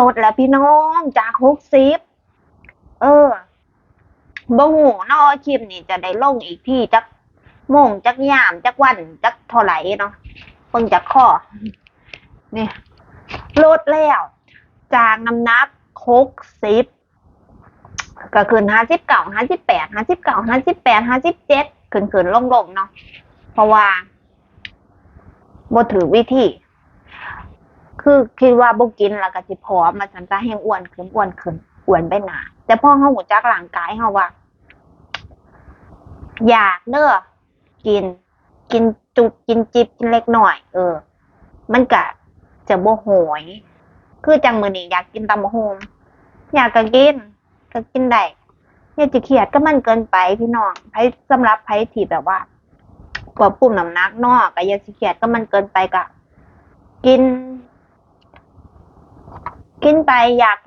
ລົດແລ້ວພີ່ນ້ອງ ຈາກຫົກສິບ ເອີ ບໍ່ຮູ້ເນາະ ຄລິບນີ້ຈະໄດ້ລົງອີກທີຈັກໂມງ ຈັກຍາມ ຈັກວັນ ຈັກເທົ່າໃດເນາະ ເບິ່ງຈາກຄໍ ນີ້ ລົດແລ້ວ ຈາກນ້ຳໜັກຫົກສິບ ກໍຂຶ້ນຫ້າສິບເກົ້າ ຫ້າສິບແປດ ຫ້າສິບເກົ້າ ຫ້າສິບແປດ ຫ້າສິບເຈັດ ຂຶ້ນໆລົງໆເນາະ ເພາະວ່າບໍ່ຖືກວິທີ ຄືຄິດວ່າບໍ່ກິນແລ້ວກໍຊິຜອມວ່າຊັ້ນ ຊະແຮ່ງອ້ວນຂຶ້ນ ອ້ວນຂຶ້ນ ອ້ວນໄປໜ້າ ແຕ່ພໍເຮົາຮູ້ຈັກຮ່າງກາຍເຮົາວ່າ ຢາກເດີ ກິນ ກິນຈຸບກິນຈິບກິນເລັກນ້ອຍ ເອີ ມັນກະຈະບໍ່ໂຫຍ ຄືຈັ່ງມື້ນີ້ຢາກກິນຕຳບັກຫຸ່ງ ຢາກກະກິນ ກະກິນໄດ້ ຢ່າຊິຄຽດກັບມັນເກີນໄປພີ່ນ້ອງ ໃຜ ສຳລັບໃຜທີ່ແບບວ່າຄວບຄຸມນ້ຳໜັກເນາະ ກະຢ່າຊິຄຽດກັບມັນເກີນໄປ ກະກິນ ກິນໄປ ຢາກ